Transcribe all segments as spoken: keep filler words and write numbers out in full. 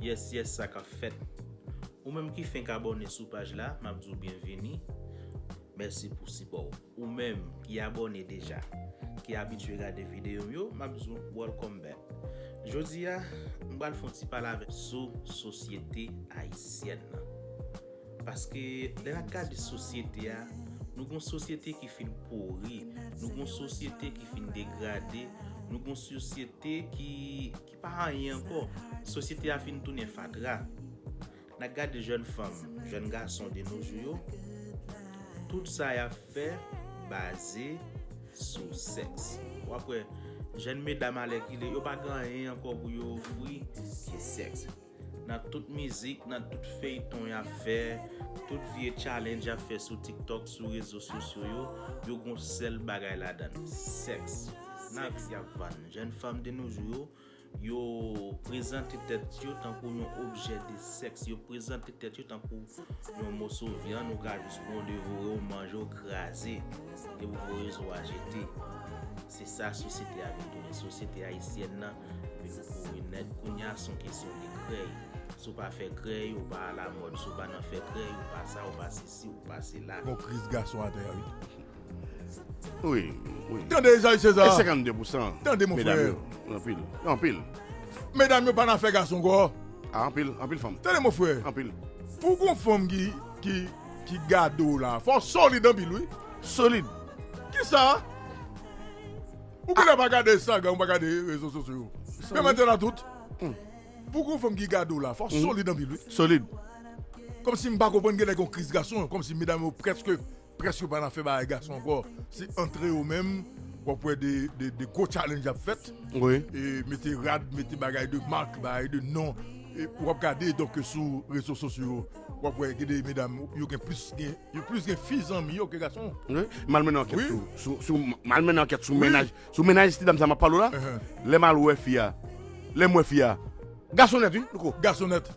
Yes, yes, sa k ap fèt. Ou menm ki fenk abòne sou paj la, m ap di w byenvini. Mèsi pou sipò w. Ou menm ki abòne deja, ki abitye gade videyo m yo, m ap di w welcome back. Jodi a, m pral fè yon ti pale avèk sou sosyete ayisyèn nan. Paske lè n ap gade sosyete a, nou gon sosyete ki fin pouri, nou gon sosyete ki fin degrade, nou gon sosyete ki, ki pa anyen ankò. Sosyete a fin tounen fatra. N ap gade jèn fanm, jèn gason de nos jours yo, tout sa y ap fè baze sou sèks. W ap wè, jèn medam alèkile, yo pa gen anyen ankò pou yo ofri ke sèks. Nan tout mizik, nan tout feyton y ap fè, tout vye challenge y ap fè sou TikTok, sou rezo sosyo yo, yo gon sèl bagay ladan l, sèks. Nan sèks y ap vann. Jèn fanm de nos jours yo, yo prezante tèt yo tankou yon objè de sèks, yo prezante tèt yo tankou yon moso vyann, ou ka jis pran w devore w, manje w, kraze, epi w voye zo a jete. Se sa sosyete a vin tounen. Sosyete ayisyèn nan vin pouri nèt. Kounye a se yon kesyon de krèy. Si w pa fè krèy, ou pa alamòd. Si w pa nan fè krèy, ou pa sa, ou pa sesi, ou pa sela. Gon kriz gason atè a, wi. Wi, wi. Tande Esaü César. E senkannde pousan. Tande mon frè. Anpil, anpil. Medam yo pa nan afè gason ankò. Ah, anpil, anpil fanm. Tande mon frè. Anpil. Pou gon fanm ki ki ki gade w la, fò w solid anpil wi. Solid. Kisa? Ou genlè pa gade Instagram, ou pa gade rezo sosyo yo. Men mwen te la tout. Pou gon fanm ki gade w la, fò w solid anpil wi. Solid. Kòmsi m pa konprann genlè gon kriz gason, kòmsi medam yo prèske prèske pa nan fè bagay gason ankò. Se antre yo menm, w ap wè de, de, de gwo challenge ap fèt. Wi. E mete rad, mete bagay de mak, bagay de non. E w ap gade, donk, sou rezo sosyo yo, w ap wè gen de medam, yo gen plis gen, yo plis gen fi zanmi yo ke gason. Wi. M al mennen ankèt Wi. sou, sou, sou, m al mennen ankèt sou Wi. mennaj, sou mennaj ti dam sa m ap pale w la. Ehe. Lè m al wè fi a, lè m wè fi a, gason nèt wi, louko. Gason nèt.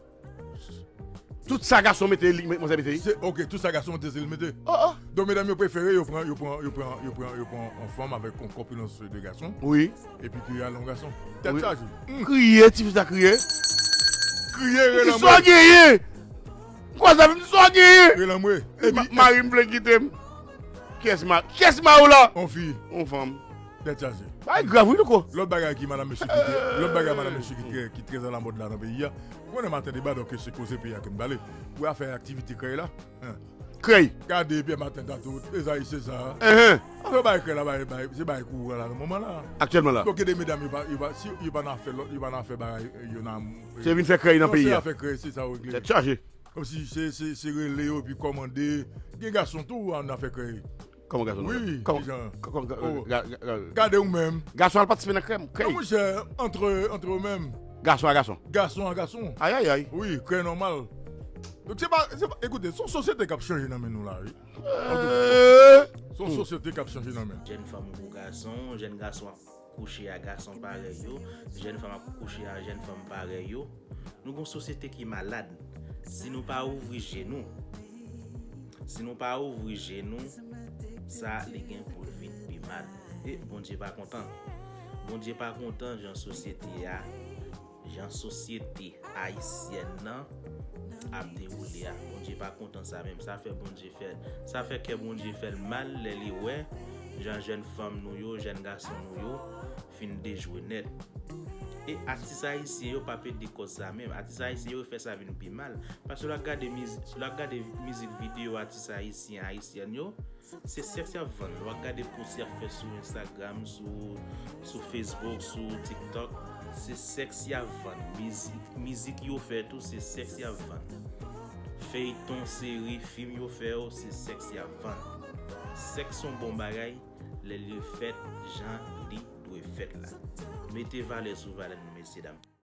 Tout sa gason mete, li, mwen se mete. Se, ok, tout sa gason mete, se li mete. Oh, oh. Donk, medam yo prefere yo pran, yo pran, yo pran, yo pran, yo pran yon fanm avèk yon kòpilans de gason, Wi. epi ke y al yon gason. Tèt Wi. chaje. Hmm. Kriye, ti fi sa kriye. Kriye, rele Di sa w genyen. Kwa sa di sa w genyen. Rele anmwe. Ma- Mari m vle kite m. Kiyès ma, kiyès ma ou la? On fi. On fanm. Tèt chaje. Bagay grav wi louko. Lòt bagay ki madan mesye ki trè, lòt bagay madan mesye ki trè, ki trè alamòd la nan peyi a. Ou konnen maten deba, donk, se koze peyi a ke m pale. Pou afè aktivite krèy la. Hein. Krèy. Gade Pierre Martin Tato, Esaü César. Ehe. Afè bagay krèy la, bagay, bagay, se bagay kouran la nan moman la. Aktyèlman la. Donk, gen de medam yo pa, yo pa, si yo pa nan afè lòt, yo pa nan afè bagay, yo nan. Se vin fè krèy nan peyi a. Afè krèy, se sa yo regle. Tèt chaje. Kòmsi se, se, se rele yo epi kòmande. Gen gason tou an afè krèy. Kòman gason? Wi, Kòman? kijan? Kòman? Oh. Ga- ga- ga- Gade ou menm. Gason al patisipe nan krèm. Krèy. Non, monchè, antre, antre ou menm. Gason a gason. Gason a gason. Ayayay. Wi, krèy nòmal. Donk, se pa, se pa, ekoute, se yon sosyete k ap chanje nan men nou la, wi. Euh, Se yon sosyete k ap chanje nan men. Jèn fanm gon gason, jèn gason ap kouche a gason parèy yo, jèn fanm ap kouche a jèn fanm parèy yo. Nou gon sosyete ki malad. Si nou pa ouvri je nou, si nou pa ouvri je nou, sa li gen pou l vin pi mal. E Bondye pa kontan. Bondye pa kontan jan sosyete a, jan sosyete ayisyèn nan ap dewoule a. Bondye pa kontan sa menm. Sa fè Bondye fè, sa fè kè Bondye fè l mal lè li wè jan jèn fanm nou yo, jèn gason nou yo fin dejwe nèt. E atis ayisyen yo p ap ede kòz sa menm. Atis ayisyen yo fè sa vin pi mal. Paske lè w ap gade mizik, lè w ap gade mizik videyo atis ayisyen, ayisyèn yo, se sèks y ap vann. Lè w ap gade post y ap fè sou Instagram, sou, sou Facebook, sou TikTok, se sèks y ap vann. Mizik, mizik yo fè tou, se sèks y ap vann. Feyton, seri, fim yo fè yo, se sèks y ap vann. Sèks se yon bon bagay lè li fèt jan li dwe fèt la. Mete valè sou valè nou, mesye dam.